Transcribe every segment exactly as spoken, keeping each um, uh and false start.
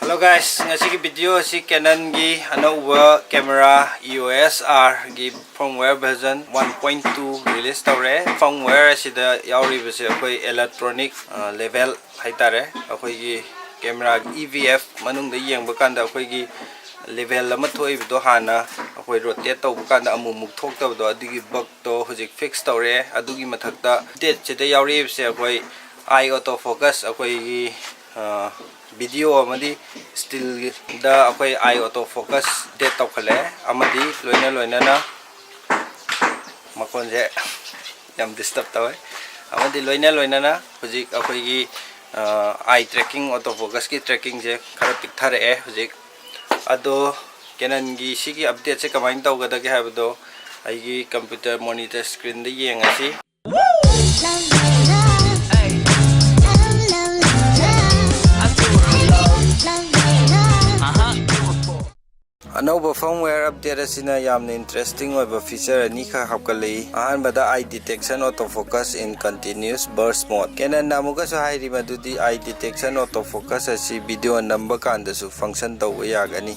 Hello guys, ꯉꯁꯤꯒꯤ video ꯑꯁꯤ Canonꯒꯤ ꯑꯅꯧꯕ camera E O S R ꯒꯤ firmware version one point two release ꯇꯧꯔꯦ꯫ Firmware ꯑꯁꯤꯗ ꯌꯥꯎꯔꯤꯕꯁꯦ ꯑꯩꯈꯣꯏ electronic level ꯍꯥꯏꯇꯥꯔꯦ꯫ ꯑꯩꯈꯣꯏꯒꯤ camera E V F ꯃꯅꯨꯡꯗ ꯌꯦꯡꯕ ꯀꯥꯟꯗ ꯑꯩꯈꯣꯏꯒꯤ level ꯑꯃ ꯊꯣꯛꯏꯕꯗꯣ ꯍꯥꯟꯅ ꯑꯩꯈꯣꯏ rotate ꯇꯧꯕ ꯀꯥꯟꯗ ꯑꯃꯨꯛ ꯑꯃꯨꯛ ꯊꯣꯛꯇꯕꯗꯣ, ꯑꯗꯨꯒꯤ bugꯇꯣ ꯍꯧꯖꯤꯛ fix ꯇꯧꯔꯦ꯫ ꯑꯗꯨꯒꯤ ꯃꯊꯛꯇ updateꯁꯤꯗ ꯌꯥꯎꯔꯛꯏꯕꯁꯦ ꯑꯩꯈꯣꯏ eye autofocus, ꯑꯩꯈꯣꯏꯒꯤ video ꯑꯃꯗꯤ stillꯗ ꯑꯩꯈꯣꯏ eye autofocus update ꯇꯧꯈꯠꯂꯛꯑꯦ꯫ ꯑꯃꯗꯤ ꯂꯣꯏꯅ ꯂꯣꯏꯅꯅ ꯃꯈꯣꯟꯁꯦ ꯌꯥꯝ disturb ꯇꯧꯋꯦ꯫ ꯑꯃꯗꯤ ꯂꯣꯏꯅ ꯂꯣꯏꯅꯅ ꯍꯧꯖꯤꯛ ꯑꯩꯈꯣꯏꯒꯤ eye tracking, autofocusꯀꯤ trackingꯁꯦ ꯈꯔ ꯄꯤꯛꯊꯔꯛꯑꯦ ꯍꯧꯖꯤꯛ꯫ ꯑꯗꯣ Canonꯒꯤ ꯁꯤꯒꯤ updateꯁꯦ ꯀꯃꯥꯏꯅ ꯇꯧꯒꯗꯒꯦ ꯍꯥꯏꯕꯗꯣ ꯑꯩꯒꯤ computer monitor screenꯗ ꯌꯦꯡꯉꯁꯤ꯫ ꯑꯅꯧꯕ firmware update ꯑꯁꯤꯅ ꯌꯥꯝꯅ interesting ꯑꯣꯏꯕ feature ꯑꯅꯤꯈꯛ ꯍꯥꯞꯀꯠꯂꯛꯏ꯫ ꯑꯍꯥꯟꯕꯗ, eye detection autofocus in continuous burst mode꯫ Canonꯅ ꯑꯃꯨꯛꯀꯁꯨ ꯍꯥꯏꯔꯤ ꯃꯗꯨꯗꯤ eye detection autofocus ꯑꯁꯤ video ꯅꯝꯕ ꯀꯥꯟꯗꯁꯨ function ꯇꯧꯕ ꯌꯥꯒꯅꯤ꯫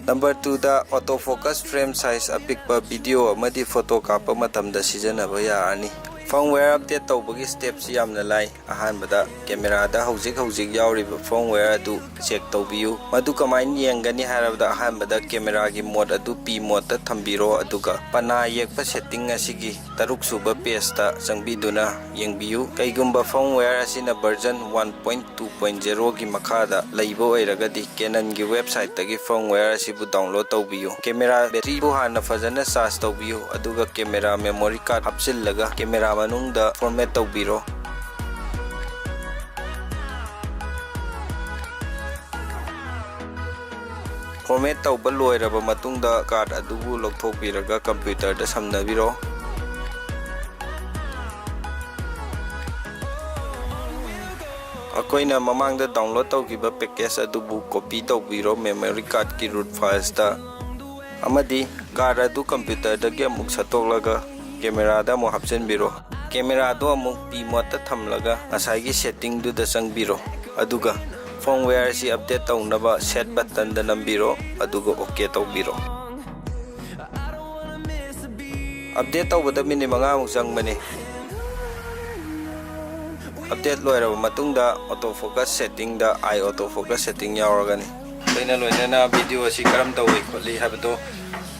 Number twoꯗ, autofocus frame size ꯑꯄꯤꯛꯄ video ꯑꯃꯗꯤ photo ꯀꯥꯞꯄ ꯃꯇꯝꯗ ꯁꯤꯖꯤꯟꯅꯕ ꯌꯥꯔꯅꯤ꯫ Firmware update ꯇꯧꯕꯒꯤ stepꯁꯤ ꯌꯥꯝꯅ ꯂꯥꯏ꯫ ꯑꯍꯥꯟꯕꯗ, cameraꯗ ꯍꯧꯖꯤꯛ ꯍꯧꯖꯤꯛ ꯌꯥꯎꯔꯤꯕ firmware ꯑꯗꯨ check ꯇꯧꯕꯤꯌꯨ꯫ ꯃꯗꯨ ꯀꯃꯥꯏꯅ ꯌꯦꯡꯒꯅꯤ ꯍꯥꯏꯔꯕꯗ, ꯑꯍꯥꯟꯕꯗ cameraꯒꯤ mode ꯑꯗꯨ P modeꯇ ꯊꯝꯕꯤꯔꯣ, ꯑꯗꯨꯒ ꯄꯅꯥ ꯌꯦꯛꯄ setting ꯑꯁꯤꯒꯤ ꯇꯔꯨꯛ ꯁꯨꯕ pageꯇ ꯆꯪꯕꯤꯗꯨꯅ ꯌꯦꯡꯕꯤꯌꯨ꯫ ꯀꯩꯒꯨꯝꯕ firmware ꯑꯁꯤꯅ version one point two point zeroꯒꯤ ꯃꯈꯥꯗ ꯂꯩꯕ ꯑꯣꯏꯔꯒꯗꯤ, Canonꯒꯤ websiteꯇꯒꯤ firmware ꯑꯁꯤꯕꯨ download ꯇꯧꯕꯤꯌꯨ꯫ Camera batteryꯕꯨ ꯍꯥꯟꯅ ꯐꯖꯅ charge ꯇꯧꯕꯤꯌꯨ, ꯑꯗꯨꯒ camera memory card ꯍꯥꯞꯆꯤꯜꯂꯒ camera ꯃꯅꯨꯡꯗ format ꯇꯧꯕꯤꯔꯣ꯫ Format ꯇꯧꯕ ꯂꯣꯏꯔꯕ ꯃꯇꯨꯡꯗ, card ꯑꯗꯨꯕꯨ ꯂꯧꯊꯣꯛꯄꯤꯔꯒ computerꯗ ꯁꯝꯅꯕꯤꯔꯣ꯫ ꯑꯩꯈꯣꯏꯅ ꯃꯃꯥꯡꯗ download ꯇꯧꯈꯤꯕ package ꯑꯗꯨꯕꯨ copy ꯇꯧꯕꯤꯔꯣ memory cardꯀꯤ root filesꯇ, ꯑꯃꯗꯤ card ꯑꯗꯨ computerꯗꯒꯤ ꯑꯃꯨꯛ ꯁꯠꯇꯣꯛꯂꯒ cameraꯗ ꯑꯃꯨꯛ ꯍꯥꯞꯆꯤꯟꯕꯤꯔꯣ꯫ Cameraꯗꯨ ꯑꯃꯨꯛ P modeꯇ ꯊꯝꯂꯒ ꯉꯁꯥꯏꯒꯤ settingꯗꯨꯗ ꯆꯪꯕꯤꯔꯣ, ꯑꯗꯨꯒ Firmware ꯑꯁꯤ update ꯇꯧꯅꯕ set button ꯗ ꯅꯝꯕꯤꯔꯣ, ꯑꯗꯨꯒ OK ꯇꯧꯕꯤꯔꯣ꯫ Update ꯇꯧꯕꯗ ꯃꯤꯅꯤꯠ ꯃꯉꯥꯃꯨꯛ ꯆꯪꯕꯅꯤ꯫ Update ꯂꯣꯏꯔꯕ ꯃꯇꯨꯡꯗ autofocus setting ꯗ, eye autofocus setting ꯌꯥꯎꯔꯒꯅꯤ꯫ ꯂꯣꯏꯅ ꯂꯣꯏꯅꯅ video ꯑꯁꯤ ꯀꯔꯝ ꯇꯧꯏ ꯈꯣꯠꯂꯤ ꯍꯥꯏꯕꯗꯣ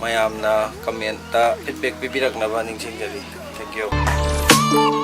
ꯃꯌꯥꯝꯅ comment ꯇ feedback ꯄꯤꯕꯤꯔꯛꯅꯕ ꯅꯤꯡꯁꯤꯡꯖꯔꯤ꯫ Thank you꯫